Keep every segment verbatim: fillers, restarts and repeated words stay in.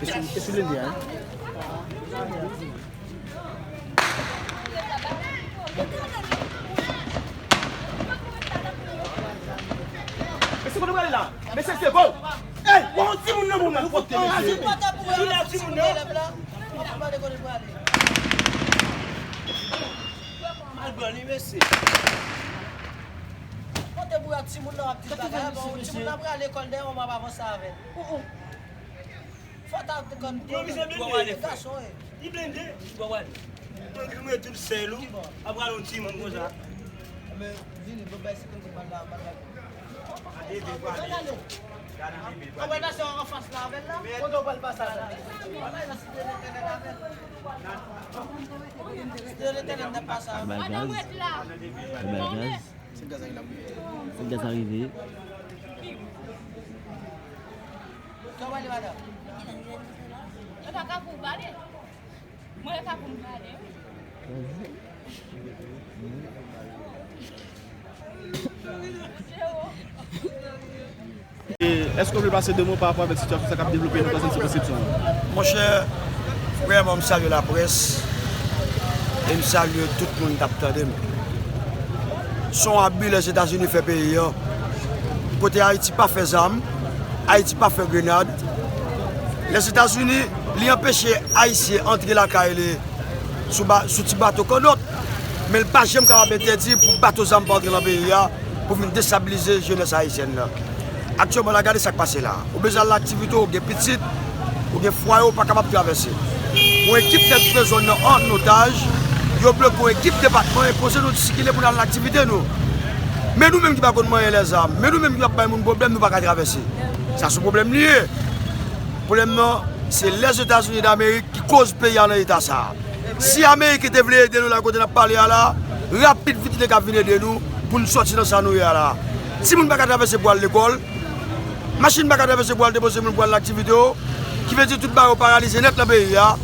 E sou, e sou blende a, wi. Mesye, kote w prale la? Mesye, se bon. Ey, w yon timoun nan moun nan, ou fout anraje, mesye. Ki lè timoun nan? Mal pran li, mesye. Kote pou y ap timoun nan ap di bagay, bon, timoun nan pral lekòl dèyè, w ap avanse avè l. Fò ta konn pran gason, wi. Li blende. Mwen ki mwen tout sèl ou. Ap pral yon timoun konsa. Men, vini, bon, bay senkant goud, mal la, mal la. Gade, gade, gade. Gade, gade. Ou pral pase anfas la avè l la? Kote w pral pase avè l? Site Letènèl n ap pase avè l. Bay gaz. Bay gaz. Sèt gaz la rive. Sèt gaz la rive. Sa w pale, madanm? Mwen pa ka pou w pale. Mwen pa ka pou m pale, wi. E èske w vle pase de mo pa rapò avèk sitiyasyon sa k ap devlope nan Tanzani sou resepsyon an? Monchè, premyèman, m salye laprès e m salye tout moun k ap tande m. Se yon abi Lèzetazini fè peyi an. Kote Ayiti pa fè zam, Ayiti pa fè grenad. Lèzetazini, li anpeche Ayisyen antre lakay li sou ba-, sou ti bato kannòt, men l pa janm kapab entèdi pou bato zam pa antre nan peyi a pou vin destabilize jenès ayisyèn nan. Aktyèlman la, gade sa k pase la. Ou bezwen al nan aktivite w, ou gen pitit, ou gen fwaye, ou pa kapab travèse. Yon ekip nèg pran zòn nan an otaj, yo bloke yon ekip depatman e poze nou sikile pou n al nan aktivite nou. Men nou menm ki pa konn manyen lèzam, men nou menm ki ap bay moun pwoblèm, nou pa ka travèse. Sa se yon pwoblèm li ye. Pwoblèm nan, se Lèzetazini Damerik ki koz peyi a nan eta sa a. Si Ameriken te vle ede nou la kote n ap pale a la, rapid vit li te ka vin ede nou pou n sòti nan sa nou ye a la. Timoun pa ka travèse pou al lekòl, machin pa ka travèse pou al depoze moun pou al nan aktivite yo, ki vle di tout bagay yo paralize nèt nan peyi a,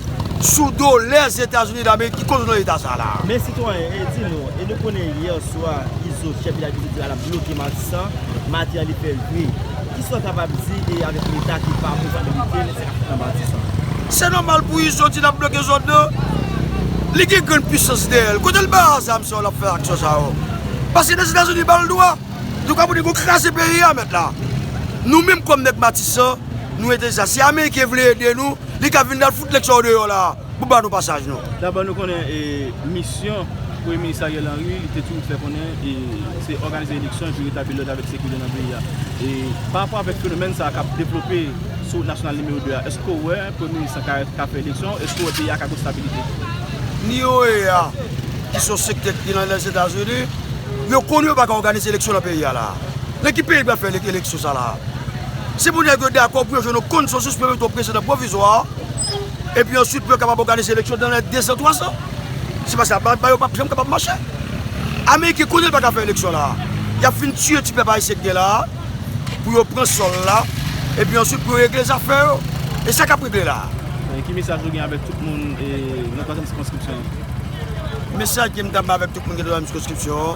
sou do Lèzetazini Damerik ki koz nou nan eta sa a la. Men sitwayen, e di nou, e nou konnen yè swa, Izo, chèf village Izo, di al ap bloke Matisan, maten an li fè l vre. Kisa w kapab di e avèk Leta ki pa pran responsabilite nan sa k ap fèt nan Matisan? Se nòmal pou Izo di l ap bloke zòn nan. Li gen grenn pisans dèyè l. Kote l ba zam sa yo l ap fè aksyon sa yo? Paske Lèzetazini ba l dwa. Donk, ap di nou kraze peyi a, mèt la. Nou menm kòm nèg Matisan, nou entèlijan. Si Ameriken vle ede nou, li ka vin la, l fout nèg sa yo deyò la. Pou ba nou pasaj nou. Dabò, nou konnen, e, misyon Premye Minis Ariel Henry, li te toujou fè konnen, e, se òganize eleksyon epi retabli lòd avèk sekirite nan peyi a. E, pa rapò avèk fenomèn sa a k ap devlope sou wout nasyonal nimewo de a, èske w wè Premye Minis lan ka, ka fè eleksyon? Èske w wè peyi a ka gen stabilite? N I O A, ki se yon sektè ki nan Lèzetazini, yo konnen yo pa ka òganize eleksyon nan peyi a la. Nan ki peyi l pral fè ele-, eleksyon sa la? Se pou nèg yo dakò pou yo jwenn yon konsansis pou yo mete yon prezidan pwovizwa, epi answit pou yo kapab òganize eleksyon nan lè dezan, twazan. Se pa sa, bagay yo p ap janm kapab mache. Ameriken konnen l pa ka fè eleksyon la. Y ap fin tiye ti pèp ayisyen k gen la a, pou yo pran sòl la, epi answit pou yo regle zafè yo. E sa k ap regle la a. E ki mesaj ou gen avèk tout moun, e, nan twazyèm sikonskripsyon an? Mesaj ke m t ap bay avèk tout moun ki nan twazyèm sikonskripsyon an,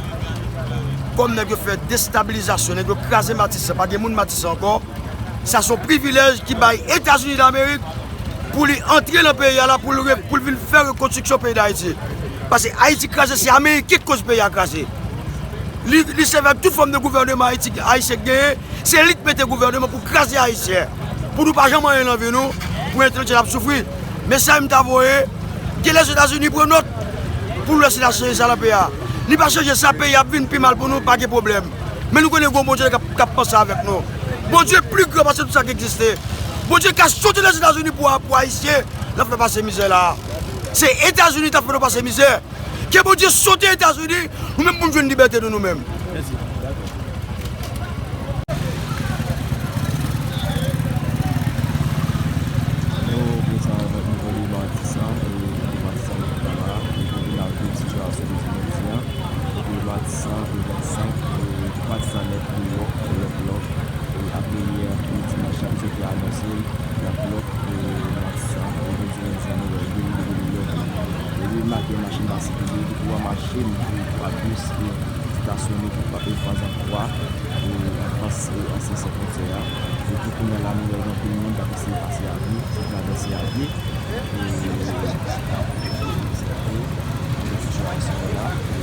kòm nèg yo fè destabilizasyon, nèg yo kraze Matisan, pa gen moun Matisan ankò, sa se yon privilèj ki bay Etazini Damerik pou li antre nan peyi a la, pou l re-, pou l vin fè rekonstriksyon peyi Dayiti. Paske Ayiti kraze, se Ameriken ki koz peyi a kraze. Li, li sèvi ak tout fòm de gouvèneman Ayiti, Ayisyen genyen, se li k mete gouvèneman pou kraze Ayisyen. Pou nou pa janm anyen nan vi nou, pou entèlektyèl ap soufri. Mesaj m ta voye, ke Lèzetazini pran nòt pou l wè si l a chanje sa nan peyi a. Li pa chanje sa, peyi a ap vin pi mal pou nou, pa gen pwoblèm. Men nou konnen gen yon Bondye k ap, k ap panse avèk nou. Bondye pi gran pase tout sa k egziste. Bondye ka soti Lèzetazini pou, pou Ayisyen, l ap fè pase mizè la. Se Etazini t ap fè nou pase mizè. Ke Bondye soti Etazini, nou menm pou n jwenn libète nou, nou menm. Mèsi. Nou prezan avèk nouvo li Matisan, e Matisan nou la, e pou vin avèk sitiyasyon de jodi a. Epi Matisan, e vennsenk, e Matisan nèt deyò, e lòk lòk, e apre yè, e dimanch la, misye te anonse, y ap lòk, e Matisan, e jodi lendi a, nou wè, vin, vin, vin, vin. Epi make machin pa sikile, gen twa machin, e twa bis, e stasyone, e pa, e pa zantwa, e Anfas, e, ansyen sè fwontyè a. Epi kounye a la, nou wè gen anpil moun k ap eseye pase a pye, travèse a pye. E, sitiyasyon an la, e,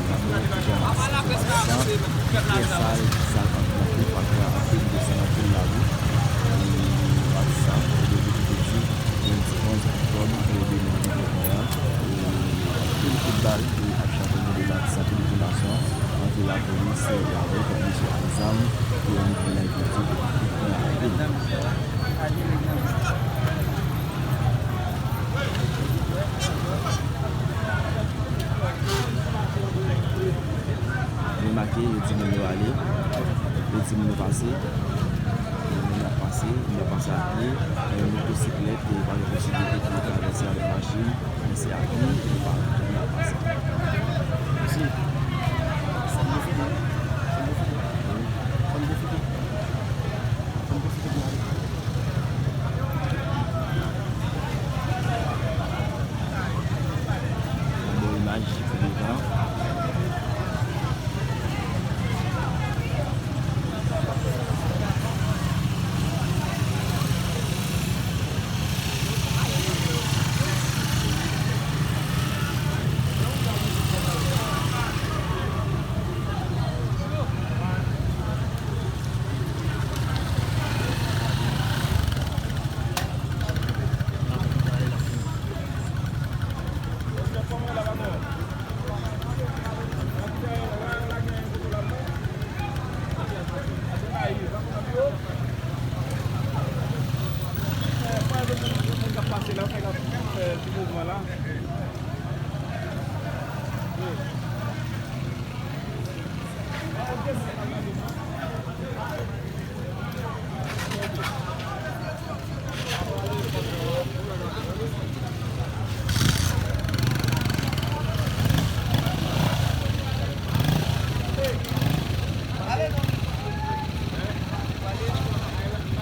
n ap wè kijan Matisan, trè sal, sal anpil anpil, paske anpil desann anpil lari. E, Matisan, e, depi ki te di, lendi onz oktòb, e, de mil venteyen an, e, anpil kout bal, e, ap chante nan de Matisan, anpil popilasyon, antre lapolis, e, avèk mesye ak zam, e, antre nan efektif, e, antre nan Remake, yo di moun yo ale, yo di moun yo pase, moun ap pase, moun ap pase a pye, e motosiklèt, e pa gen posiblite pou yo travèse avèk machin, men se a pye, e pa moun ap pase. Mesye, sa m pwofite, sa m pwofite, sa m pwofite, sa m pwofite pou m ale. Bon imaj, se devan.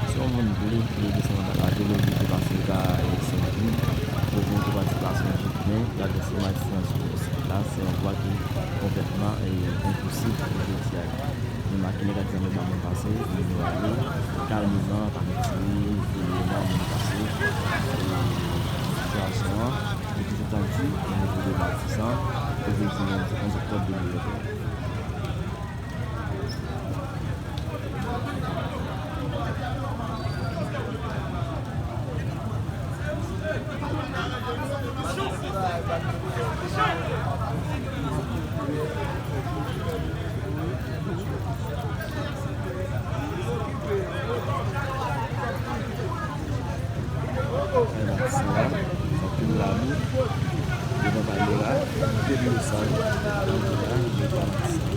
Si yon moun vle, vle desann anba la, vle vin pase ka, e, Senvi, pou vin pase ka Senvi, men, gade se Matisan sou la, se yon vwa ki konplètman, e, enposib pou jodi a. Men make nèg la di anmwey pa moun pase, men nou ale kalmeman, pa gen tire, file nan moun pase. E sitiyasyon an, depi se tann di, o nivo de Matisan, kote di lendi onz oktòb de mil venteyen. Anpil labou devan kamera, de dlo sal, kamera, de pa Matisan.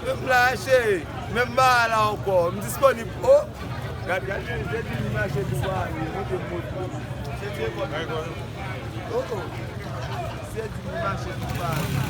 M la, cheri. Menm bagay la ankò. M disponib. O! Gad, gad, se di m mache tou pa ale. Monte m moto. Se di m mache tou pa ale.